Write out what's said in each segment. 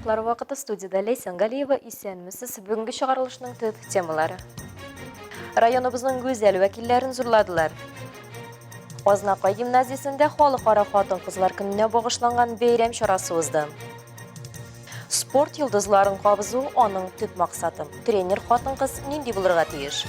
яңалыклары вакыты студиядә Ләйсән Галиева. Исәнмесез. Бүгенге чыгарылышның төп темалары. Районыбызның гүзәл вәкилләрен зурладылар. Азнакай гимназиясендә халыкара хатын-кызлар көненә багышланган бәйрәм чарасы узды. Спорт йолдызларын кабызу аның төп максаты. Тренер хатын-кыз нинди булырга тиеш?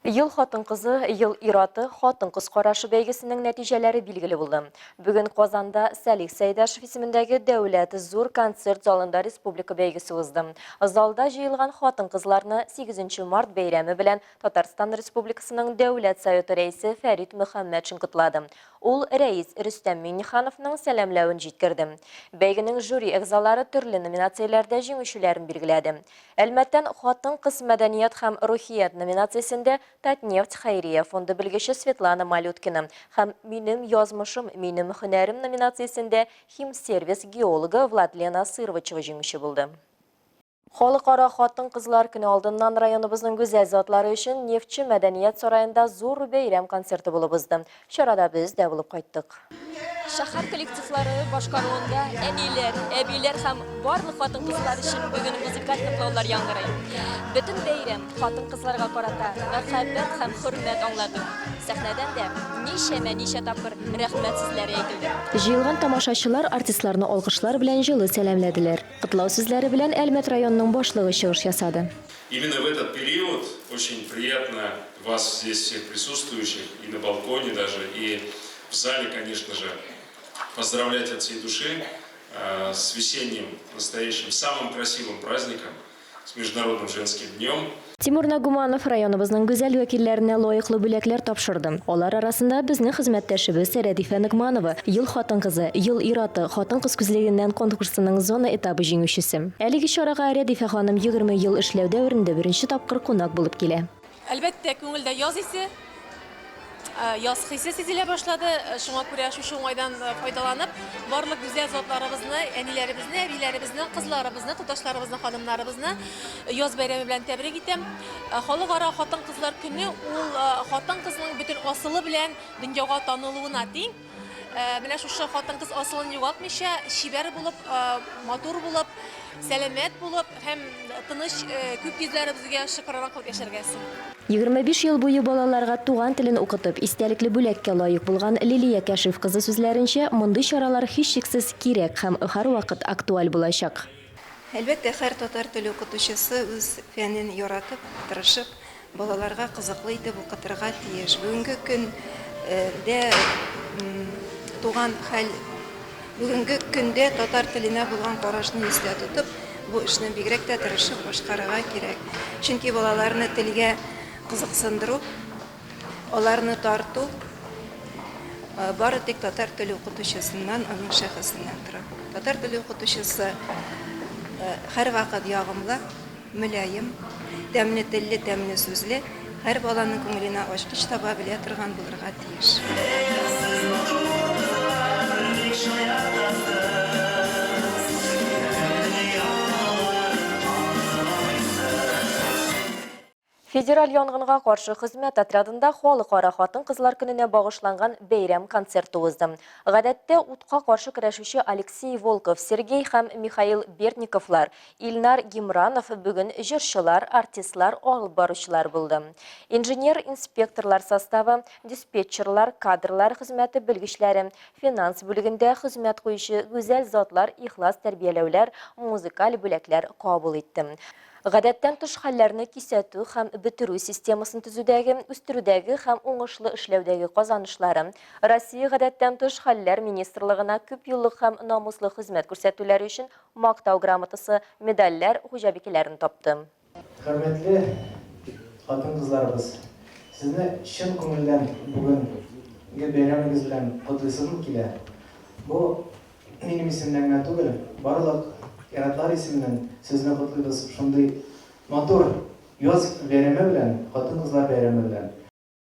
Ел хатын-кызы, ел ир-аты, хатын-кыз карашы бәйгесенең нәтиҗәләре билгеле булды. Бүген Казанда Сәлих Сәйдәшев исемендәге Дәүләт зур концерт залында республика бәйгесе узды. Залда җыелган хатын-кызларны 8 март бәйрәме белән Татарстан Республикасының Дәүләт Советы Рәисе Фәрит Мөхәммәтшин котлады. Ул Рәис Рөстәм Миңнехановның сәламләвен җиткерде. Бәйгенең жюри әгъзалары төрле номинацияләрдә җиңүчеләрен билгеләде. Әлмәттән Хатын-кыз, мәдәният һәм рухият номинациясендә Татнефть хәйрия фонды белгече Светлана Малюткина һәм Минем язмышым, минем һөнәрем номинациясендә Химсервис геологы Владлена Сырвычева җиңүче булды. Халыкара хатын-кызлар көне алдыннан районыбызның гүзәл затлары өчен Нефтьче мәдәният сараенда зур бәйрәм концерты булып узды. Чарада без дә булып кайттык. Шәһәр коллективлары башкаруында әниләр, әбиләр һәм барлык хатын-кызлар өчен бүген музыкаль котлаулар яңгырый. Бөтен бәйрәм хатын-кызларга карата мәхәббәт һәм хөрмәт аңлату. Сәхнәдән дә ничәмә-ничә тапкыр рәхмәт сүзләре әйтелде. Җыелган тамашачылар артистларны алкышлар белән җылы сәламләделәр. Котлау сүзләре белән Әлмәт районының башлыгы чыгыш ясады. Именно в этот период очень приятно вас здесь всех присутствующих и на балконе даже, и в зале, конечно же, поздравлять от всей души э, с весенним, настоящим, самым красивым праздником, с Международным женским днем. Тимур Нагуманов районыбызның гүзәл вәкилләренә лаеклы бүләкләр тапшырды. Алар арасында безнең хезмәттәшебез Рәдифә Ногманова, Ел хатын-кызы, Ел ир-аты, Хатын-кыз күзлегеннән конкурсының зона этабы җиңүчесе. Әлеге чарага Рәдифә ханым 20 ел эшләү дәверендә беренче тапкыр кунак булып килә. Әлбәттә, күңелдә яз исе, яз хисе сизелә башлады. Шуңа күрә шушы уңайдан файдаланып, барлык гүзәл затларыбызны, әниләребезне, әбиләребезне, кызларыбызны, туташларыбызны, ханымнарыбызны яз бәйрәме белән тәбрик итәм. Халыкара хатын-кызлар көне ул хатын-кызның бөтен асылы белән дөньяга танылуына тиң. Менә шушы хатын-кыз асылын югалтмыйча, чибәр булып, матур булып, сәламәт булып һәм тыныч күк йөзләребезгә шөкрана кылып яшәргә язсын. 25 ел буе балаларга туган телен укытып, истәлекле бүләккә лаек булган Лилия Кәшиф кызы сүзләренчә, мондый чаралар һичшиксез кирәк һәм һәрвакыт актуаль булачак. Әлбәттә, һәр татар теле укытучысы үз фәнен яратып, тырышып, Балаларга кызыклы итеп укытырга тиеш. Бүгенге көн дә туган хәл, бүгенге көндә татар теленә булган карашны истә тотып, бу эшне бигрәк тә тырышып башкарырга кирәк. Чөнки балаларны телгә кызыксындыру, аларны тарту бары тик татар теле укытучысыннан, аның шәхесеннән тора. Татар теле укытучысы һәрвакыт ягымлы. Мөлаем, тәмле телле, тәмле сүзле, һәр баланың күңеленә ачкыч таба белә торган булырга тиеш. Федераль янгынга каршы хезмәт отрядында Халыкара хатын-кызлар көненә багышланган бәйрәм концерты узды. Гадәттә, утка каршы көрәшүче Алексей Волков, Сергей һәм Михаил Бердниковлар, Илнар Гимранов бүген җырчылар, артистлар, алып баручылар булды. Инженер-инспекторлар составы, диспетчерлар, кадрлар хезмәте белгечләре, финанс бүлегендә хезмәт куючы гүзәл затлар ихлас тәрбияләүләр, музыкаль бүләкләр кабул итте. Гадәттән тыш хәлләрне кисәтү һәм бетерү системасын төзүдәге, үстерүдәге һәм уңышлы эшләүдәге казанышлары, Россия Гадәттән тыш хәлләр министрлыгына күпьеллык һәм намуслы хезмәт күрсәтүләре өчен Мактау грамотасы, медальләр хуҗабикәләрен тапты. Хөрмәтле хатын-кызларыбыз, сезне чын күңелдән бүгенге бәйрәмегез белән котлыйсым килә. Бу минем исемнән генә түгел, барлык ир-атлар исеменнән сезне котлыйбыз шундый матур яз бәйрәме белән, хатын-кызлар бәйрәме белән.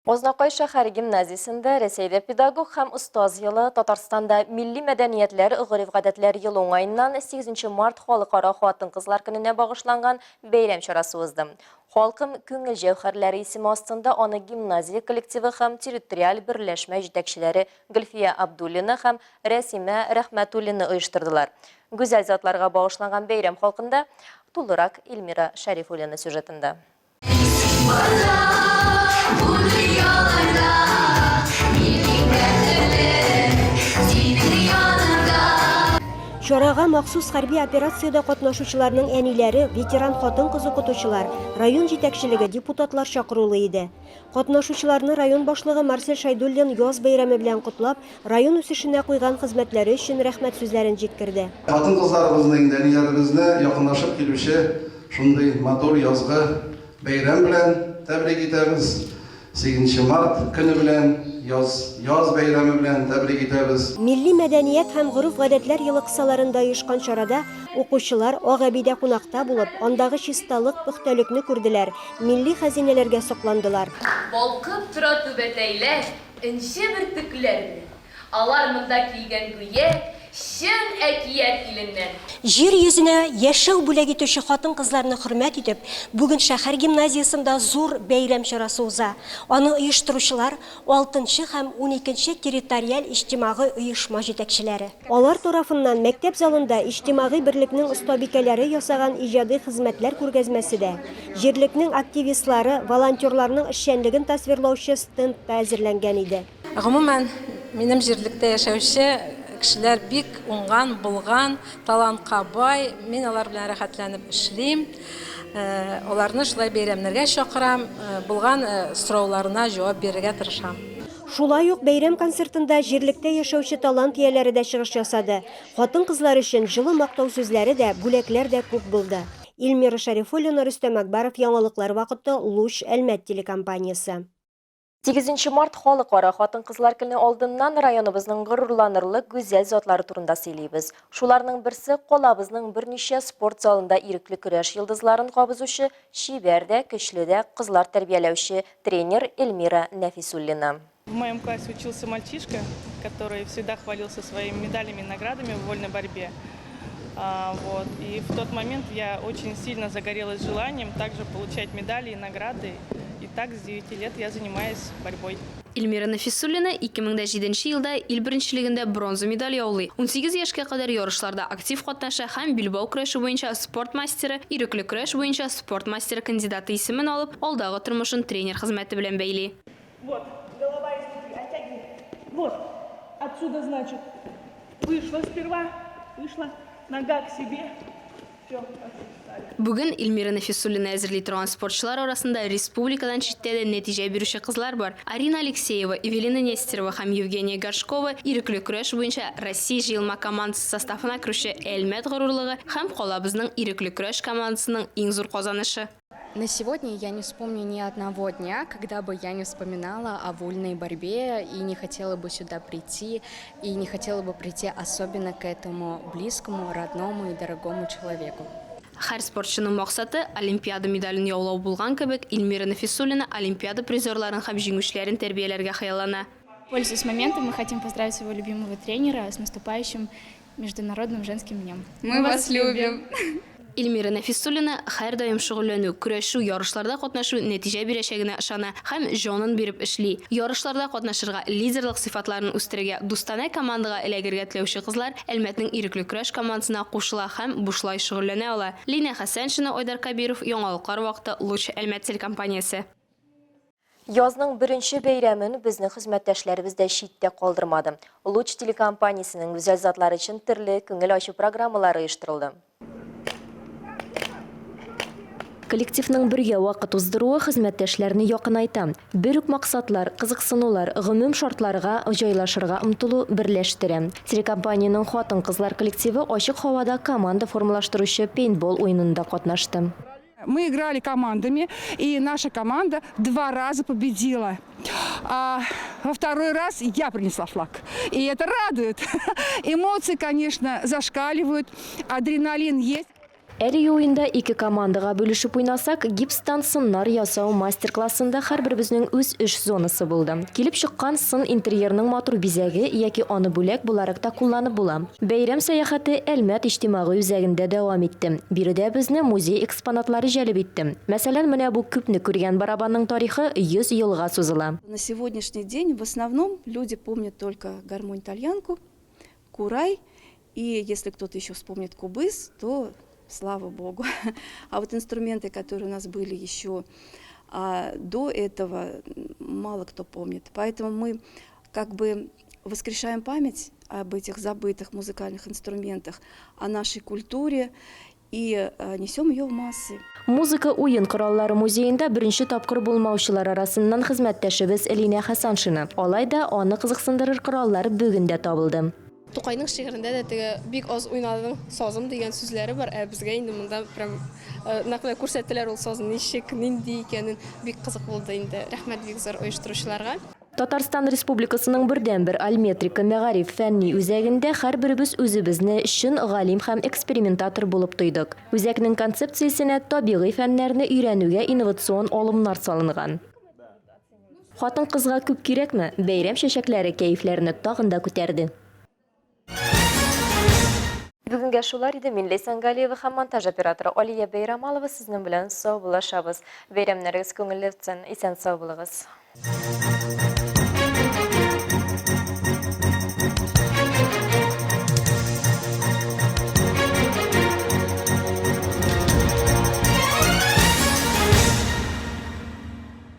Азнакай шәһәр гимназиясендә Рәсәйдә педагог һәм остаз елы, Татарстанда милли мәдәниятләр, гореф-гадәтләр елы уңаеннан 8 март Халыкара хатын-кызлар көненә багышланган бәйрәм чарасы узды. Халкым күңел җәүһәрләре исеме астында аны гимназия коллективы һәм территориаль берләшмә җитәкчеләре Гөлфия Абдуллина һәм Рәсимә Рәхмәтуллина оештырдылар. Гүзәл затларга багышланган бәйрәм халкында тулырак Эльмира Шәрифуллина сюжетында. Чарага махсус хәрби операциядә катнашучыларның әниләре, ветеран хатын-кыз укытучылар, район җитәкчелеге, депутатлар чакырулы иде. Катнашучыларны район башлыгы Марсель Шәйдуллин яз бәйрәме белән котлап, район үсешенә куйган хезмәтләре өчен рәхмәт сүзләрен җиткерде. Хатын-кызларыбызны, инде әниләребезне якынлашып килүче Шундый матур язгы бәйрәм белән тәбрик итәбез. Сигезенче март көне белән, яз, яз бәйрәме белән тәбрик итәбез. Милли мәдәният һәм гореф-гадәтләр елы кысаларында оешкан чарада укучылар Ак әбидә кунакта булып, андагы чисталык, пөхтәлекне күрделәр, милли хәзинәләргә сокландылар. Балкып тора түбәтәйләр энҗе бөртекләр белән. Алар монда килгән гүя чын әкият иленнән. Җир йөзенә яшәү бүләк итүче хатын-кызларны хөрмәт итеп, бүген шәһәр гимназиясендә зур бәйрәм чарасы уза. Аны оештыручылар, алтынчы һәм уникенче территориаль иҗтимагый оешма җитәкчеләре. Алар тарафыннан мәктәп залында иҗтимагый берлекнең остабикәләре ясаган иҗади хезмәтләр күргәзмәсе дә, җирлекнең активистлары, волонтерларның эшчәнлеген тасвирлаучы стенд та әзерләнгән иде. Гомумән, минем җирлектә яшәүче кешеләр бик уңган, булган, талантка бай. Мин алар белән рәхәтләнеп эшлим. Аларны шулай бәйрәмнәргә чакырам, булган сорауларына җавап бирергә тырышам. Шулай ук бәйрәм концертында җирлектә яшәүче талант ияләре дә чыгыш ясады. Хатын-кызлар өчен җылы мактау сүзләре дә, бүләкләр дә күп булды. Эльмира Шәрифуллина, Рөстәм Әкбаров, Яңалыклар вакыты, Луч, Әлмәт телекомпаниясе. 8 март халыкара хатын-кызлар көне алдыннан районыбызның горурланырлык гүзәл затлары турында сөйлибез. Шуларның берсе калабызның берничә спорт залында ирекле көрәш йолдызларын кабызучы, чибәр дә, көчле дә кызлар тәрбияләүче тренер Эльмира Нәфисуллина. В моем классе учился мальчишка, который всегда хвалился своими медалями и наградами в вольной борьбе. Вот. И в тот момент я очень сильно загорелась желанием также получать медали и награды. И так с 9 лет я занимаюсь борьбой. Эльмира Нәфисуллина 2007 елда ил беренчелегендә бронза медаль яулый. 18 яшькә кадәр ярышларда актив катнаша һәм билбау көрәше буенча спорт мастеры, ирекле көрәш буенча спорт мастеры кандидаты исемен алып, алдагы тормышын тренер хезмәте белән бәйли. Вот, голова изнутри, оттягивай. Вот, отсюда, значит, вышла сперва, вышла, нога к себе. Все, Бүген Эльмира Нәфисуллина әзерли торган спортчылар арасында республикадан читтә дә нәтиҗә бирүче кызлар бар. Арина Алексеева, Эвелина Нестерова һәм Евгения Горшкова ирекле көрәш буенча Россия җыелма командасы составына керүче Әлмәт горурлыгы һәм калабызның ирекле көрәш командасының иң зур казанышы. На сегодня я не вспомню ни одного дня, когда бы я не вспоминала о вольной борьбе и не хотела бы сюда прийти, и не хотела бы прийти особенно к этому близкому, родному и дорогому человеку. Һәр спортчының максаты Олимпиада медален яулау булган кебек, Эльмира Нәфисуллина Олимпиада призерларын һәм җиңүчеләрен тәрбияләргә хыяллана. Пользуясь моментом, мы хотим поздравить своего любимого тренера с наступающим Международным женским днем. Мы вас любим! Эльмира Нәфисуллина һәрдаим шөгыльләнү, көрәшү, ярышларда катнашу нәтиҗә бирәчәгенә ышана һәм җанын биреп эшли. Ярышларда катнашырга, лидерлык сыйфатларын үстерергә, дустанә командага эләгергә теләүче кызлар Әлмәтнең ирекле көрәш командасына кушыла һәм бушлай шөгыльләнә ала. Линә Хәсәншина, Айдар Кәбиров, Яңалыклар вакыты, Луч, Әлмәт телекомпаниясе. Язның беренче бәйрәмен безнең хезмәттәшләребез дә читтә калдырмады. Луч телекомпаниясенең гүзәл затлары өчен төрле күңел ачу программалары оештырылды. Коллективның бергә вакыт уздыруы хезмәттәшләрне якынайта. Бер үк максатлар, кызыксынулар, гомум шартларга җайлашырга омтылу берләштерә. Телекомпаниянең хатын-кызлар коллективы ачык һавада команда формалаштыручы пейнтбол уенында катнашты. Мы играли командами, и наша команда два раза победила. А во второй раз я принесла флаг. И это радует. Эмоции, конечно, зашкаливают, адреналин есть. Әлеге уенда ике командага бүлешеп уйнасак, гипстан сыннар ясау мастер-классында һәрберебезнең үз эш зонасы булды. Килеп чыккан сын интерьерның матур бизәге яки аны бүләк буларак та кулланып була. Бәйрәм сәяхәте Әлмәт иҗтимагый үзәгендә дәвам итте. Биредә безне музей экспонатлары җәлеп итте. Мәсәлән, менә бу күпне күргән барабанның тарихы 100 елга сузыла. На сегодняшний день в основном люди помнят только гармонь-тальянку, курай И если кто-то еще вспомнит кубыз, то слава богу. А вот инструменты, которые у нас были еще а, до этого, мало кто помнит. Поэтому мы как бы воскрешаем память об этих забытых музыкальных инструментах, о нашей культуре и э, несем ее в массы. Музыка уен кораллары музеенда беренче тапкыр булмаучылар арасыннан хезмәттәшебез Линә Хәсаншина. Алай да аны кызыксындырыр кораллар бүген дә табылды. Тукайның шигырендә дә теге бик аз уйнадың сазым дигән сүзләре бар, ә безгә инде монда прям э, нәкъ менә күрсәттеләр ул саз ничек, нинди икәнен. Бик кызык булды инде. Рәхмәт бик зур оештыручыларга. Татарстан Республикасының бердәнбер Альметрика мәгариф фәнни үзәгендә һәрберебез үзебезне чын галим һәм экспериментатор булып тойдык. Үзәкнең концепциясенә табигый фәннәрне өйрәнүгә инновацион алымнар салынган. Хатын-кызга күп кирәкме? Бәйрәм чәчәкләре кәефләрне тагын да күтәрде. Бүгенгә шулар иде. Мин Ләйсән Галиева һәм монтаж операторы Алия Бәйрамалова сезнең белән саубуллашабыз. Бәйрәмнәрегез күңелле үтсен. Исән-сау булыгыз.